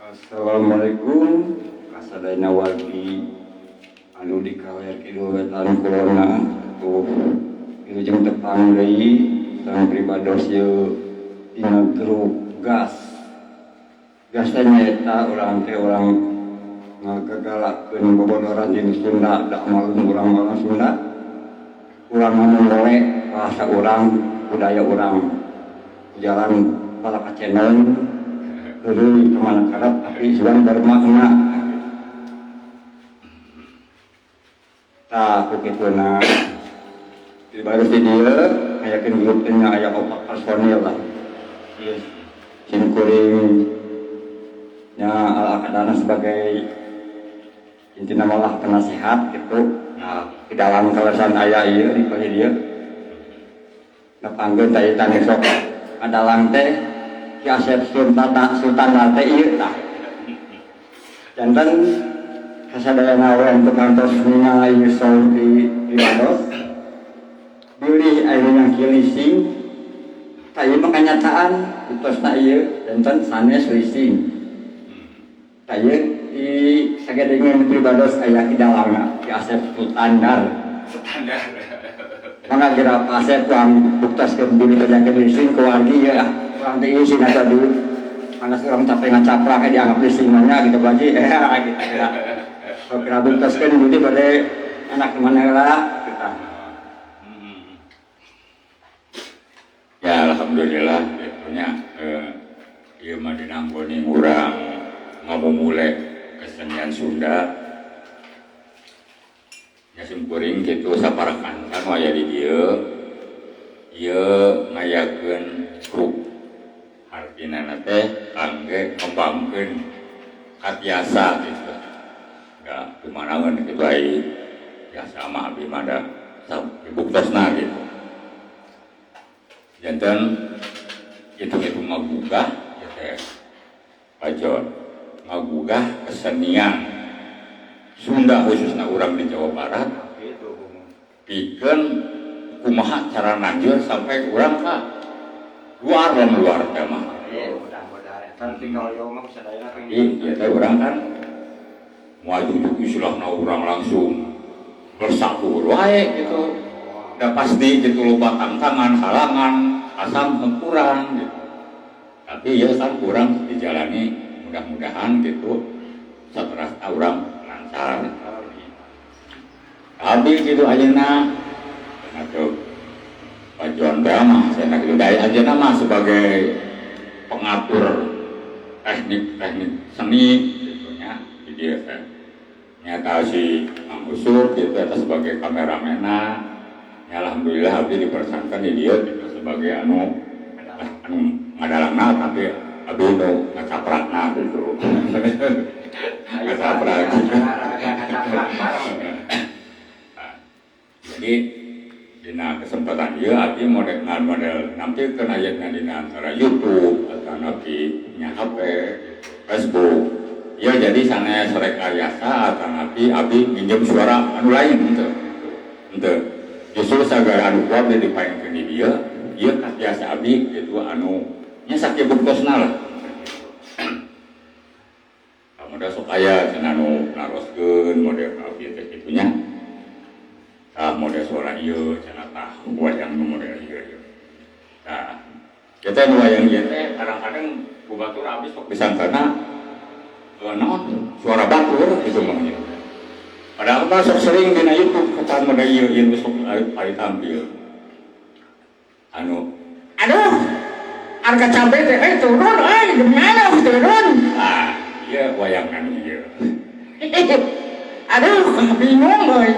Assalamualaikum kasadayana wargi anu di kaler kidul wetan kulonna tuh wilujeng tepang deui sareng pribados ieu dina grup gas. Gas teh nyaeta urang teh urang ngagagalakeun bobodoran jeung Sunda da malum urang orang Sunda. Urang ngamumule bahasa urang, budaya urang. Jalan balaka channel heureuy kemana karep tapi sugan bermakna. Tah ku kituna di baris di dieu ngayakeun grup teh nya aya opat personil lah. Ieu sim kuring nya al-akadana sebagai intina malah penasehat gitu. Nah, di dalam kalasan aya ieu di palih dieu. Nepangkeun tah ieu teh sok adalang teh Ki Asep Sultan Sultan teh ieu tah. Janten kasadayana we anu kantos ningali ieu show di pribados. Bilih aya yang leasing tah ieu mah kanyataan buktosna ieu janten sanes leasing. Tah ieu di sagedengeun pribados aya ki dalangna Ki Asep Sultandar. Standar. Mangga geura Pak Asep urang buktoskeun bilih kajankeun leasing ku wargi ieu ah. Urang teh ieu asa dulu. Panas urang capek ngacaprak dianggap leasing mah nya gitu Pak Haji. Gitu ya. Sok geura buktoskeun bilih bade anak mana heula kita. Ya alhamdulillah gitu nya, ieu mah dina nggone urang ngamumule kesenian Sunda. Ya simkuring kitu saparakan kan aya di dieu. Ieu ngayakeun grup artina teh kangge ngembangkeun katiasa gitu. Da kumanaeun kitu ai biasa mah abdi mah da buktosna gitu. Janten hitung-hitung ngagugah ya teh pajon ngagugah kesenian Sunda khususnya urang di Jawa Barat pikeun kumaha cara nanjur sampai urang ka luar dan luar teh mah. Iya teh urang kan moal jujuk istilahna urang langsung bersatu wae gitu. Udah pasti gitu loba tantangan, halangan, asam kurang gitu. Tapi ya kan kurang dijalani mudah-mudahan gitu setelah urang lancar. Tapi gitu ayeuna atau pajuan drama saya gitu dari ayeuna mah sebagai pengatur teknik-teknik seni gitu nya di dia teh. Nyata si Mang Usup gitu eta sebagai kameramena. Ya, alhamdulillah abdi dipersangkan di dia gitu sebagai anu anu ngadalangna tapi abdi nu ngacaprakna gitu. Ngacaprak. Jadi dina kesempatan ieu abdi model model nampilkeun ayatna dina antara YouTube atau napi nya HP, Facebook. Ya jadi sanes rekayasa atau napi abdi minjem suara anu lain henteu. Henteu. Justru sagala anu kuat dipaenkeun di dieu, ieu katiasa abdi gitu anu nya sakieu buktosna lah. Model sok aya cenah anu naroskeun model ka abdi teh kitu nya. Tah model suara ieu cenah tah wayang nu model ieu ieu. Tah kita nu wayang ieu teh kadang-kadang ku batur abdi sok disangkana naon suara batur gitu mah nya. Padahal mah sok sering dina YouTube kapan model ieu ieu sok ari tampil. Anu aduh harga cabe teh turun euy demi Allah turun. Ah ieu wayangan ieu. Aduh bingung euy.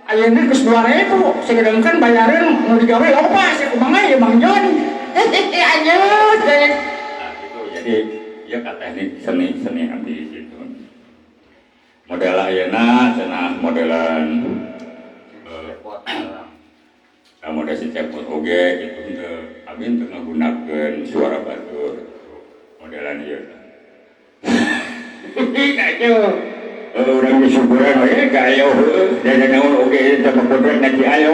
Ayeuna geus 2000 sedangkan bayaran nu digawe loba sih kumaha ya Bang Jon. Anjir. Nah, gitu. Jadi ieu ka teknik seni-seni abdi gitu. Model ayeuna cenah modelan model si cepot oge gitu henteu abdi teu ngagunakeun suara batur modelan ieu. Aduh. Urang disyukuran we ka ayo heueuh da naon oge teh kodratna di ayo.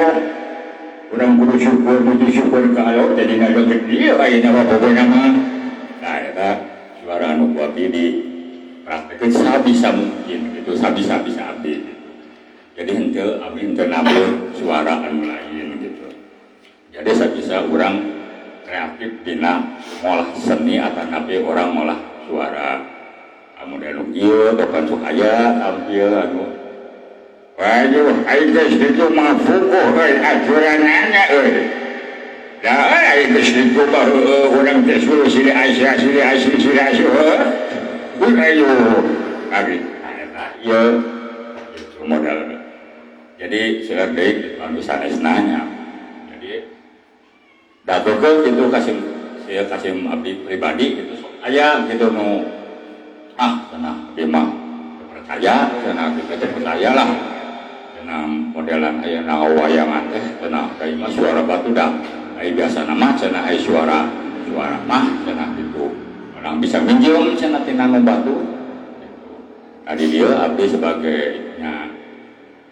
Urang kudu syukur, kudu syukur ka ayo jadi ngadoget ieu ayeuna mah pokona mah. Nah eta Suara anu ku abdi di praktekeun sabisa mungkin gitu, sabisa-bisa abdi gitu. Jadi henteu, abdi henteu nabur suara anu lain gitu. Jadi sabisa urang kreatif dina ngolah seni atau napi orang ngolah suara. Kamu anu ieu bukan sok aya tampil anu. Waduh, aing geus kitu mah fukuh euy aturanana euy. Da aing geus kitu mah heueuh urang teh suruh silih asih silih asih silih asih heuh. Ayo abi eta ieu gitu modal. Jadi seueur deui gitu anu sanesna nya. Jadi datukeun gitu kasim saya kasim abdi pribadi gitu sok aya gitu nu ah cenah abdi mah percaya cenah kita teh percaya lah cenah modelan aya wayangan teh cenah kai mah suara batu dah ai biasa mah cenah ai suara suara mah cenah gitu orang bisa minjem cenah tina nu batu gitu. Tadi dia abdi sebagai nya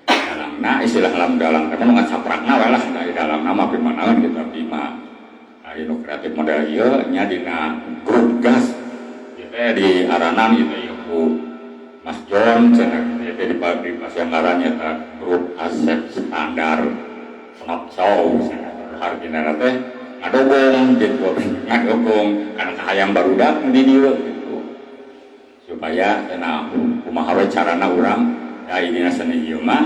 dalangna istilah lam dalang karena ngacaprakna we lah dari dalangna mah pimanaeun gitu abdi mah ari nu kreatif model ieu nya dina grup gas ieu teh di aranan ieu teh ku Mas John cenah ieu teh di pasanggaran eta grup Asep Standar Senop Show cenah hargina teh ngadogong gitu, ngadogong karena kahayang barudak di dieu gitu supaya cenah kumaha we carana urang ya dina seni ieu mah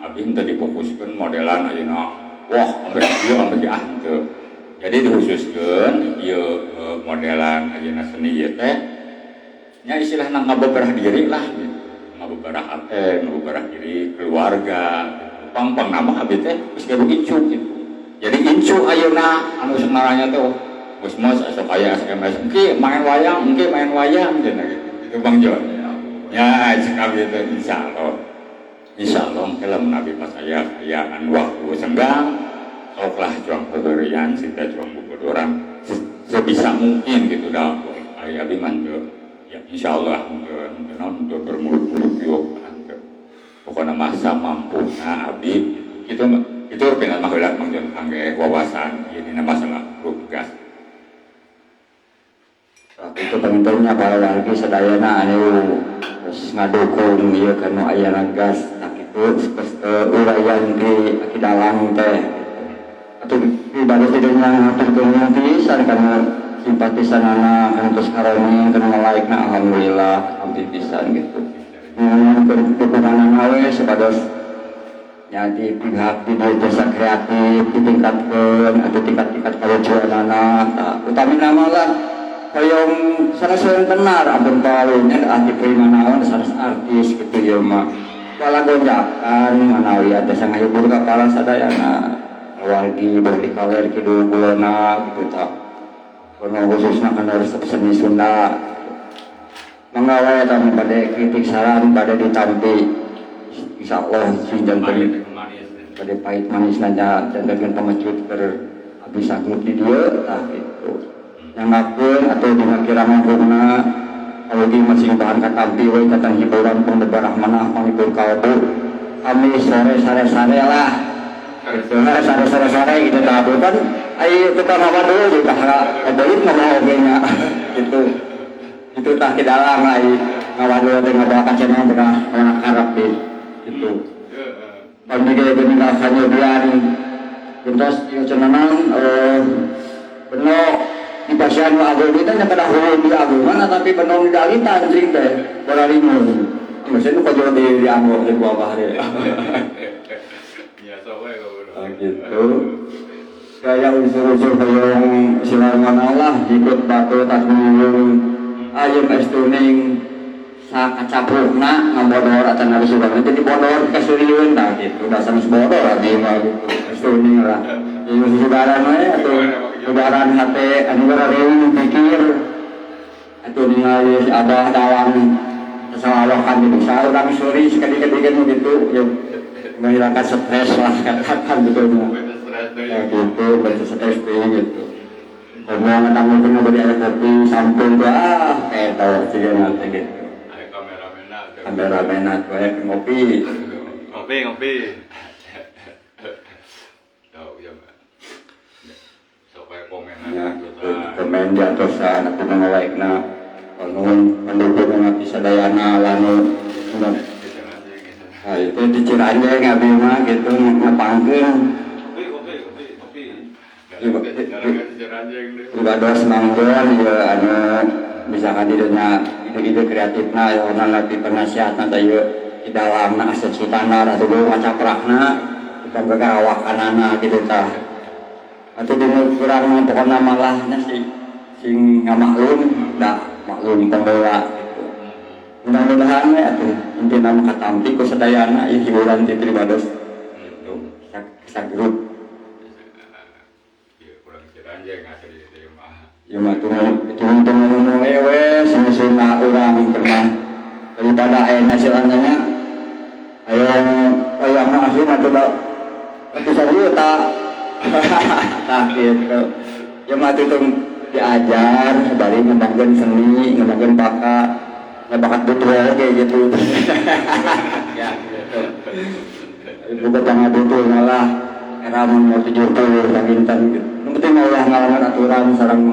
abdi henteu difokuskeun modelan ayeuna wah ampe ieu ampe ah henteu. Jadi dikhususkeun ieu modelan ayeuna seni ieu teh nya istilahna ngabeberah diri lah gitu, ngabeberah hate, ngabeberah diri keluarga gitu. Pang-pang nama abdi teh geus gaduh incu gitu. Jadi incu ayeuna anu senaranya teh geus mah sok aya SMS engke main wayang, engke main wayang cenah gitu. Itu Bang Jon. Ya cek abdi teh insyaallah. Insyaallah engke lamun abdi pas aya anu waktu senggang sok lah cuang peberian sita cuang bobodoran sebisa mungkin gitu dah aya abdi mah teu ya insyaallah teu teu naon teu bermuluk-muluk yuk teu. Pokona mah samampuna abdi gitu. Itu pengen mah heula Mang Jon kangge wawasan ieu dina masalah grup gas. Itu pentingnya para wargi sadayana anu terus ngadukung ieu kanu ayana gas tak itu uraian di Aki Dalang teh atau pribadi tidaknya ngaturkeun pisan karena simpatisanana kan terus karomen kan nge-like na alhamdulillah hampir pisan gitu. Dukungan we supados nya di pihak di jasa kreatif ditingkatkeun atau tingkat-tingkat kalucuanana tah utamina mah lah hoyong sanes tenar ampun kawinnya ahli prima naon sanes artis gitu ya mah wala gonjakan manawi ada ngahibur ka para sadayana wargi bari kaler kidul kulona gitu tah kono khususna kana resep seni Sunda mangga wae tah bade kritik saran bade ditampi insyaallah sing janten bade pahit manis nanya janten pengecut keur abdi sanggup di dieu tah gitu nyanggakeun atau dina kira mangkungna kalau di masing bahan katampi we datang hiburan pengbebarah manah panghibur kalbu kami sore sare sare lah gitu lah sare sore sore gitu tah kan ai tukang ngawadul juga ngabolit ngomong oge nya gitu itu tah di dalam ai ngawadul teh ngabawa kacana belah karep di gitu pami ge geuning kanyobian gentos ieu cenah beno di pasian nu agung itu nya kada hulu di agungan tapi beno di dalitan cing teh bola limun maksudnya nu kojo di dianggo di gua bahari. Ya sok we. Oh, gitu gaya unsur-unsur hoyong silangan Allah ikut batu takmiyung ayam es tuning sakacaprukna ngabodor atanawi subang jadi bodor kesurieun tah gitu dasar geus bodor abdi mah gitu es tuning lah ieu susugaran we atuh sugaran hate anu reung pikir atuh ningali si abah dalang sasalawakan gitu saurang suri sekali-kali kan gitu ya menghilangkan stres lah katakan gitu ya gitu baca stres gitu ngomong tanggung beli ada kopi sampun tuh ah pedo sih nanti gitu. Ayo kameramena. Kameramen tuh ya ngopi. Ngopi ngopi. Tahu ya. Sok kayak komen ya gitu komen di atas atau nge-like na. Nuhun pendukung abdi sadayana lanu. Nah, itu di Ciranjeng abdi mah gitu ngepangkeun. Kopi, kopi, kopi, kopi. Pribados manggon ya anu misalkan di dinya ide-ide kreatifna ya orang lebih penasihatna teh ieu di dalamna Asep Sutanar atau gue ngacaprakna kita garawakanana gitu tah. Atau di kurang mah pokokna malah nya sih sing ngamaklum da maklum pembola gitu. Mudah-mudahan we atuh intina mah katampi ku sadayana ieu hiburan ti pribados gitu. Sa grup. Iya, kurang Ciranjeng asli itu mah. Ya mah tunggu tunggu we sini urang pernah daripada aya hasilnya ayo ayo mah asli mah coba ratusan juta tah gitu. Ya mah tuh diajar bari ngembangkeun seni, ngembangkeun bakat ya, bakat betul kayak gitu ya gitu. Bukan jangan betul malah era mun mau 70 panginten gitu. Yang penting ulah ngalaman aturan sareng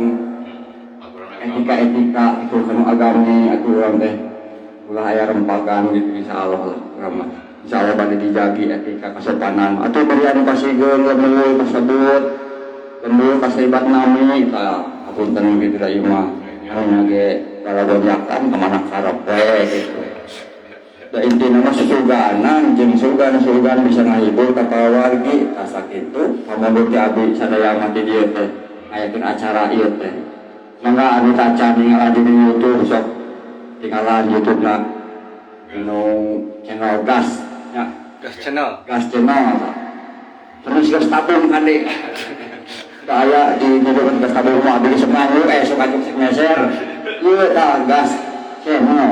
etika-etika itu kanu agami aturan teh ulah aya rempagan gitu. Insyaallah lah urang mah insyaallah bade dijagi etika kesopanan atuh beri anu pasieun lembur kasebut lembur kasaibat nami tah hapunten gitu da ieu mah anu ge balagonjakan kemana karep we gitu. Da intina mah susuganan jeung sugan-sugan bisa ngahibur ka wargi tah sakitu pamungkur ti abdi sadaya mah di dieu teh ngayakeun acara ieu teh. Mangga anu tacan ningalan di YouTube sok tinggalan YouTube na anu channel Gas nya. Gas Channel. Gas Channel terus gas tabung kade aya di nyebutkeun gas tabung mah abdi sok nganggo sok nganggo sok ngeser ieu tah Gas Channel.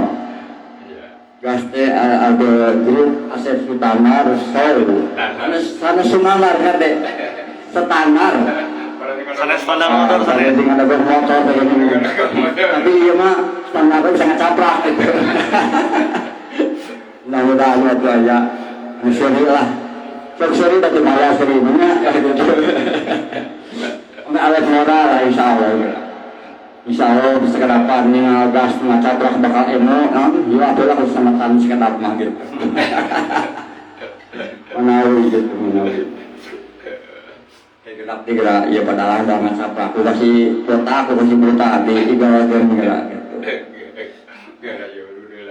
Gas teh ada grup Asep Sutanar Show sanes sanes Sunanar kade Setanar. Sanes standar motor sanes. Penting ada motor kayak gini. Tapi iya mah standar bisa ngacaprak gitu. Mudah-mudahan itu aja. Anu seri lah. Sok seri tapi malah seri nya gitu. Sampai alat moral lah insya Allah. Insya Allah sekedapan nih gas ngacaprak bakal emo, non, iya atuh lah keselamatan sekedap mah gitu. Menawi gitu, menawi. Gelap di gerak, ya padahal udah ngacaprak, aku kasih kota, aku kasih buta di igawakeun gerak gitu.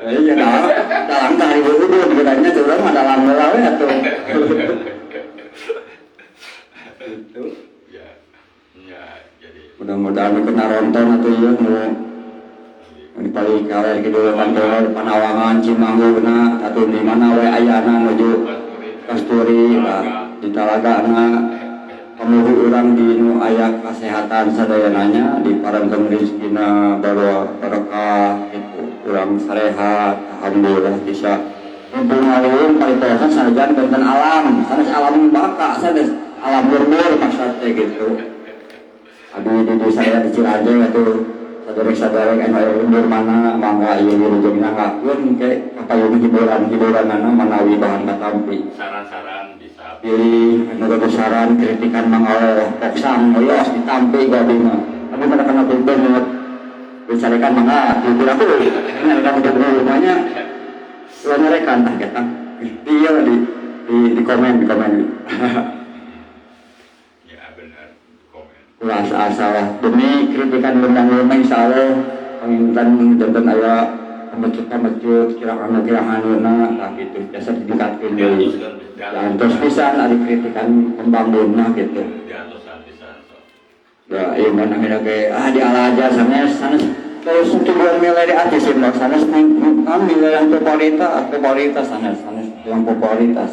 Iya dalang, dalang tah ribu ribu, geraknya tuh urang mah dalang heula we atuh. Gitu. Ya, ya, jadi Mudah-mudahan kena ronton atau iya nu di paling kaler gitu kantor Panawangan Cimanggu na atau di mana we ayana nuju Kasturi lah di Talagana pamuhu urang di nu aya kesehatan sadayananya diparengkeun rezekina barokah gitu urang sarehat alhamdulillah bisa mumpung ngaliung paritosan sanajan benten alam sanes alam baka sanes alam lembur maksud teh gitu. Aduh di saya di Ciranjeng atuh saderek-saderek anu aya lembur mana mangga ieu wilujeng nanggakeun ke kapayun hiburan-hiburanana manawi bahan katampi. Saran-saran bisa. Pilih anu gaduh saran kritikan mangga poksang los ditampi ku abdi mah. Abi mah kana beungeut dicarekan mangga tidur aku nyarekan untuk rumahnya ulah nyarekan tah eta iya di komen di komen. Ya benar, komen. Ulah asa-asa lah demi kritikan bendang mah insya Allah panginten janten aya pamecut-pamecut kirang anu kirang anuna tah gitu biasa ditingkatkeun deui. Diantos pisan ari kritikan pembangunna gitu. Diantosan pisan sok. Ya ieu mah namina ge ah di ala aja sanes sanes terus tujuan milih di artis sih mah sanes kan milih yang popularitas popularitas sanes sanes yang popularitas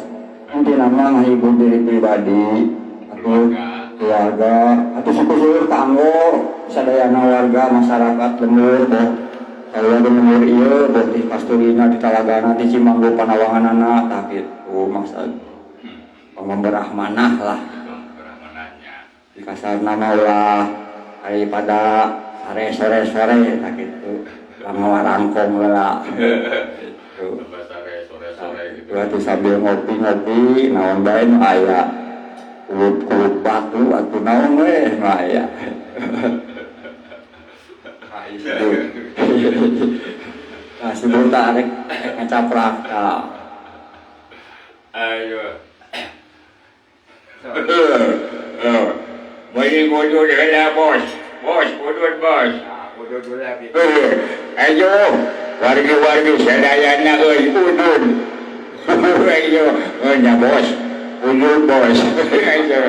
intina mah ngahibur diri pribadi atau keluarga atau syukur-syukur kanggo sadayana warga masyarakat lembur boh kalau di lembur ieu boh di Pasturina di Talagana di Cimanggu Panawanganana tah gitu maksud pemberahmanah lah. Berahmanahnya. Di kasarna mah ulah daripada sare sore sore tah gitu lama warangkong heula gitu. Tambah sore sore sore gitu. Berarti sambil ngopi-ngopi naon bae nu aya kulub-kulub batu atau naon we nu aya. Disebut. Nah, si buta rek ngacaprak tah. Ayo. Beli udud heula, Bos. Bos, udud, Bos. Ayo, wargi-wargi sadayana euy udud. Ayo, nya Bos. Udud, Bos. Ayo.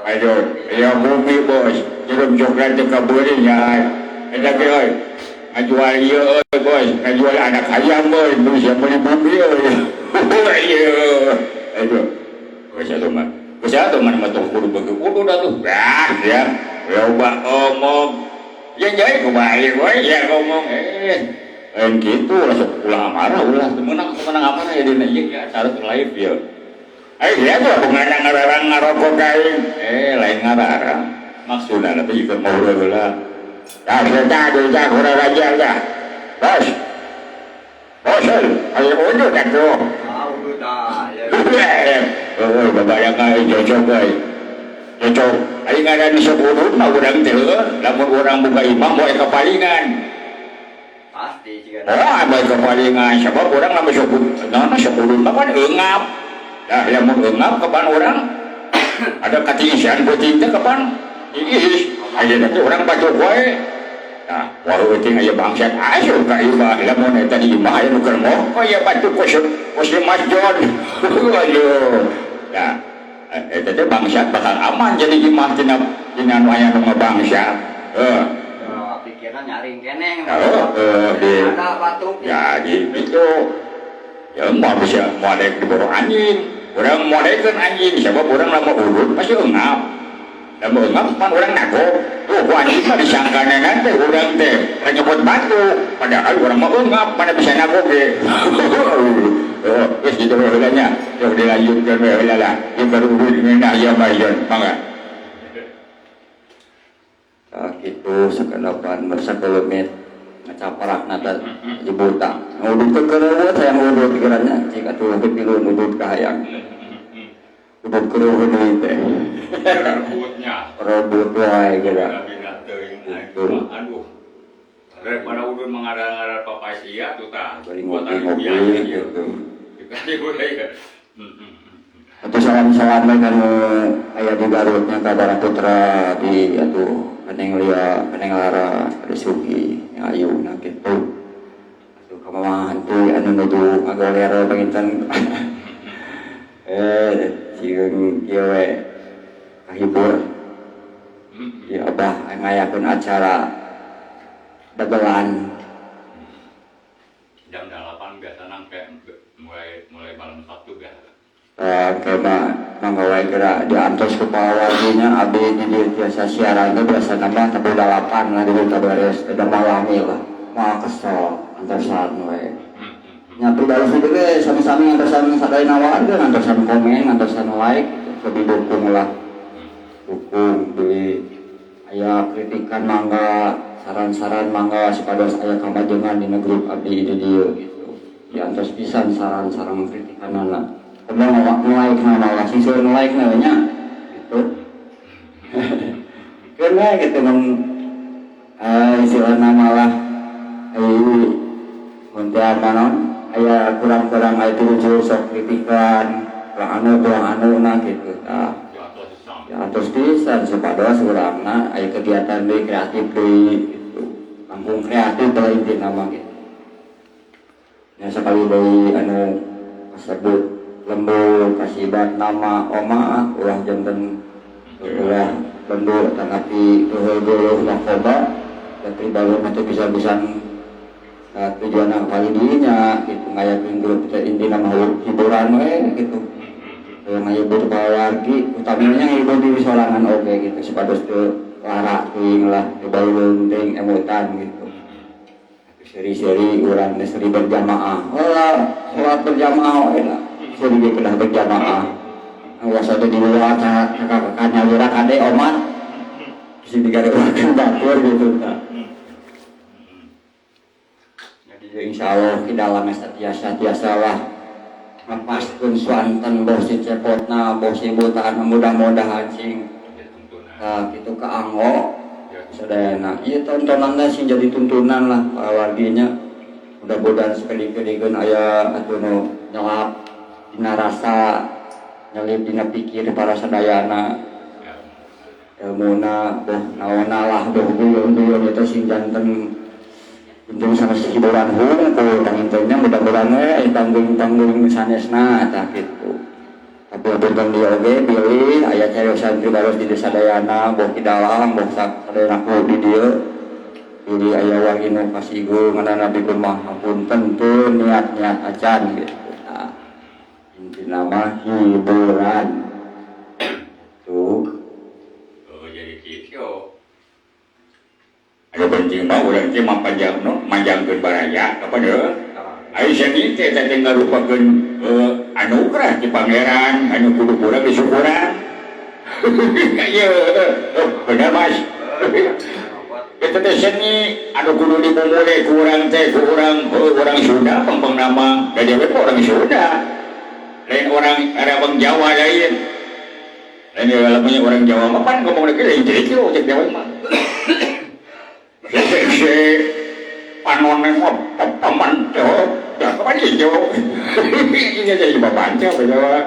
Ayo, ya bumi, Bos. Jeruk coklat teh kabeuri nya. Eta ge euy. Ngajual ieu euy, Bos. Ngajual anak ayam euy, bisa meuli bumi euy. Ayo. Ayo. Geus atuh mah. Geus atuh mah mah tong kudu beuki udud atuh. Bah, ya. Loba omong. Ya jadi kumaha we ya ngomong lain kitu lah sok ulah amarah ulah teu meunang amarah ya dina ieu ya acara live ya. Ya tuh pengadang ngararang ngarokok aing. Lain ngararang. Maksudna teh ikut mau heula. Tah eta deui kurang raja ya. Bos. Bos, ayo udud atuh. Ah, udud dah. Euy, babayang aing cocok euy. Cocok. Aing ngaran sok udud mah urang teh heueuh. Lamun urang boga imah moal kapalingan. Pasti jika Oh, moal kapalingan sabab urang lamun sok udud, naon sok udud mah kan eungap. Nah, lamun eungap kapan urang ada katiisan peuting teh kapan? Iis, ayeuna teh urang batuk wae. Nah, walau euting aya bangsat asup ka imah, lamun eta di imah aya nu keur ngorok aya batuk ku si Mas Jon. Aduh. Nah, eta teh bangsat bakal aman jadi imah tina tina nu aya nu ngabangsat. Heuh. Pikiran nyaring keneh. Heuh, di Ada batuk. Ya, di itu. Ya moal bisa moal daek diboro anjing. Urang moal daekeun anjing sabab urang lamun udud pasti eungap. Lamun eungap pan urang nagok. Tuh ku anjing mah disangkana teh urang teh rek nyopot batu. Padahal urang mah eungap mana bisa nagok ge. Oh, geus kitu we heula nya. Sok dilanjutkeun we heula lah. Ieu baru udud ngeunah ieu mah ieu. Mangga. Tah kitu sakenapan bersakelemit ngacaprakna teh di buta. Ngudud teh keureuweut hayang udud pikirannya cik atuh pipilun udud ka hayang. Udud keureuweut deui teh. Rebutnya. Rebut wae geura. Aduh. Daripada udud mengarang-arang papasia tuh tah. Bari ngopi-ngopi gitu. Budaya. Atau salam-salam we kanu aya di Garutnya ka Bara Putra di atuh Neng Lia, Neng Lara, Ade Sugi, Neng Ayu nah kitu. Atuh ka Mama Hantu anu nuju ngagolero panginten. Sieun kieu we kahibur. Di Abah ngayakeun acara dagelan. Jam 8 biasa nangke mulai malam Sabtu biasa. Kema mangga wae geura diantos ku pawarginya abdi di dieu biasa siaran teh biasa nambah tapi 8 lah di dieu beres udah malami lah. Moal kesel antosan we. Nya pribadi ge sami-sami ngantosan sadayana warga ngantosan komen ngantosan like gitu lebih dukung lah. Dukung beli aya kritikan mangga saran-saran mangga supados aya kamajengan dina grup abdi di dieu gitu. Diantos pisan saran-saran kritikanana. Kemudian nge-like na malah sing seueur nge-like na nya gitu. Keun we gitu mun istilahna malah mun teh naon aya kurang-kurang aya tilu sok kritikan kurang anu na gitu tah. Ya antos pisan supados urangna aya kegiatan deui kreatif deui gitu. Langkung kreatif lah intina mah gitu. Nya sakali deui anu kasebut lembur kasibat nama oma ulah janten ulah lembur tetapi geuleuh narkoba dan pribadi mah teu bisa-bisan tujuanna kali dirinya gitu ngayakeun grup teh intina mah hiburan we gitu. Ngahibur kawargi utamina ngahibur diri sorangan oge gitu supados teu lara teuing lah teu bauleun teuing emutan gitu. Seri-seri urang teh seri berjamaah. Heula salat berjamaah we lah. Seri ge kedah berjamaah. Awas ada di luar kakak-kakak nyalira kade omat. Bisi digarewakeun batur gitu tah. Jadi insyaallah di dalam tiasa-tiasa lah ngepaskeun suanten boh si cepotna boh si butaan mudah-mudahan sing kitu kaanggo. Sadayana ieu tontonanna sing jadi tuntunan lah para warginya. Mudah-mudahan sekali-kelikeun aya atuh nu nyelap dina rasa, nyelip dina pikir para sadayana, ilmuna boh naonna lah, boh guyon-guyon itu sing janten untung sanes hiburan hungkul tanginteunya. Mudah-mudahan we panggung-panggung sanesna tah kitu. Tapi punten dieu oge bilih aya cariosan pribados di desa Dayana, boh ki dalang, boh sadayana ku di dieu, bilih aya wargi nu kasinggung nganana kumaha, hapunten teu niat-niat acan gitu. Nah, intina mah hiburan tuh. Oh, jadi gitu. Aya penting mah urang teh mapanjang no, manjangkeun baraya apa deuh. Ayo seni teh teh ngarupakeun anugerah ti pangeran anu kudu kurang disyukuran. Iya, bener, Mas. Itu teh seni anu kudu dimumule ku urang teh, ku urang urang Sunda pangpang nama da dewe orang Sunda. Lain orang orang Jawa lain. Lain lamunnya orang Jawa mah pan ngomong lagi lain jadi cek Jawa mah. Se panon mah paman ya kapan itu? Ini jadi bapak apa Jawa.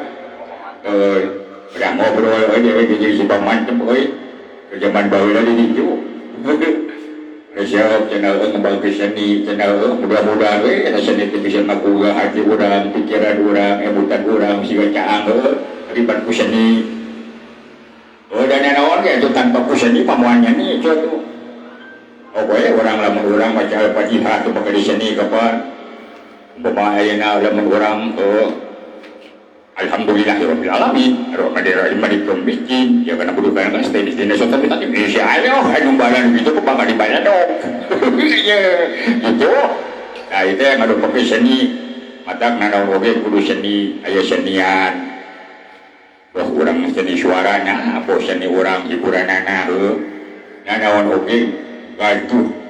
Udah ngobrol aja jadi si paman euy. Ke zaman baheula di ditu. Siap channel ngembangkeun seni channel, mudah-mudahan we eta seni teh bisa ngagugah hati urang, pikiran urang, emutan urang siga caang heuh terlibat ku seni. Oh, dan naon ge itu tanpa ku seni mah moal nyanyi itu tuh. Oh, we urang lamun urang maca Al-Fatihah tuh pakai di seni kapan? Umpama ayeuna lamun urang alhamdulillahirabbil alamin, arrahmanirrahim, maliki yaumiddin, ya kana kudu kana stay di sini tapi tadi Indonesia ayo anu balan gitu bakal dibayar dong. Iya, gitu. Nah, itu yang anu pakai seni. Matak nanaon oge kudu seni, aya senian. Wah, urang seni suaranya, apa seni urang hiburanana heuh. Nanaon oge gaduh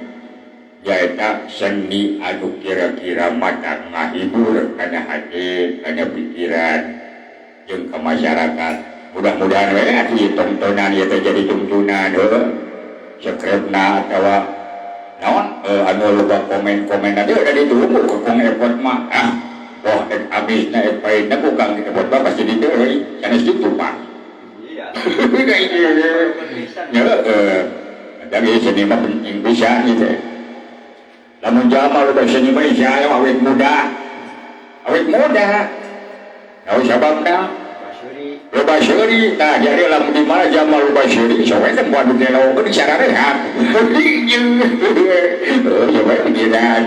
nyaeta seni anu kira-kira mata ngahibur kana hati, kana pikiran jeung ka masyarakat. Mudah-mudahan we atuh ieu tontonan ieu teh jadi tuntunan heuh. Sekretna atawa naon anu loba komen-komen tadi udah ditunggu ke Kang Epot mah. Ah, wah ek amisna ek pahitna ku Kang Epot mah pasti ditu euy. Sanes kitu, Pak. Iya. Ya, jadi seni mah penting bisa gitu. Lamun jalma loba seni mah insya Allah awet muda. Awet muda. Tahu sababna? Basuri. Loba seuri. Tah, jadi lamun di mana jalma loba seuri, sok we teh moal gelo geus sararehat. Oh, ya we pikiran.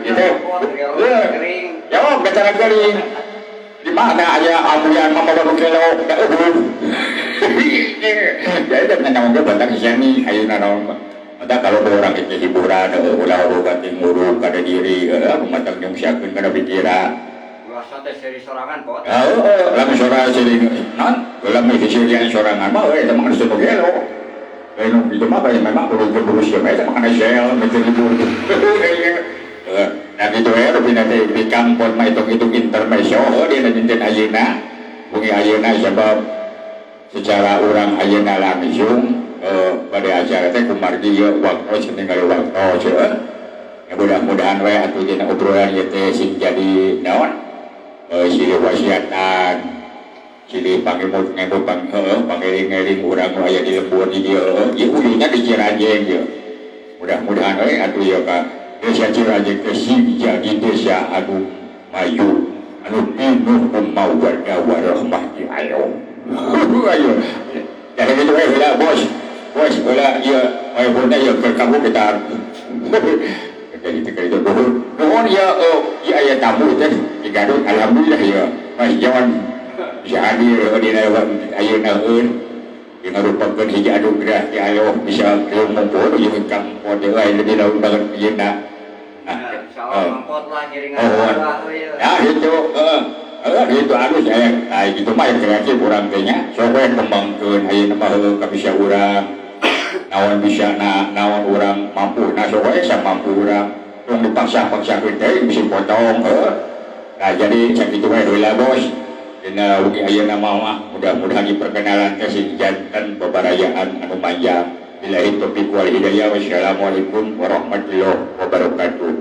Gitu. Kering. Jawab kata kering. Di mana aya amuyan mah baru gelo da eueuh. Jadi dan naon ge batang seni ayeuna naon mah. Mata kalau orang itu hiburan, ulah boga nguruk kada diri, matang nyungsiakeun kana pikiran. Rasa teh seri sorangan pot. Heeh, lamun sora seri non, lamun serian sorangan mah euy eta mah geus gelo. Lain itu mah bae memang kudu kudu siapa eta mah kana sel meter libur. Nah gitu ya, rupina teh di kampung mah hitung-hitung intermezzo heuh dina dinten ayeuna. Wengi ayeuna sabab secara urang ayeuna langsung pada acara teh kumargi ieu waktu ningali waktu heuh. Ya mudah-mudahan we atuh dina obrolan ieu teh sing jadi naon? Silih wasiatan, silih pangemut-ngemut pang heuh pangeling-eling urang nu aya di lembur di dieu heuh. Ieu ujungna di Ciranjeng ieu. Mudah-mudahan we atuh ieu ka desa Ciranjeng teh sing jadi desa anu maju, anu pinuh ku mawaddah warahmah di ayo. Ayo. Jadi gitu we heula bos. Bos heula ieu iPhone-na ieu ke kamu kita. Jadi itu itu nuhun. Nuhun ya ieu aya tamu teh di Garut, alhamdulillah ya. Mas Jon bisa hadir dina ayeuna euy. Di ngarupakeun hiji anugerah ti ayo bisa ngumpul jeung Kang Pode euy lebih laun banget ayeuna. Nah, Insyaallah mangkot lah ngiringan Oh, lah euy. Ya gitu, heeh. Heeh, gitu halus aya ai gitu mah yang kreatif urang teh nya. Sok we kembangkeun ayeuna mah heueuh ka bisa urang. Naon bisa na, naon urang mampu, nah sok we samampu urang. Tong dipaksa-paksakeun teh bisa potong heuh. Nah jadi sakitu we heula bos. Dina wengi ayeuna mah mudah-mudahan diperkenalan teh sing janten babarayaan anu panjang. Billahi taufiq wal hidayah. Wassalamualaikum warahmatullahi wabarakatuh.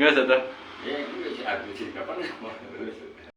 Enggak satu. Ya, kapan?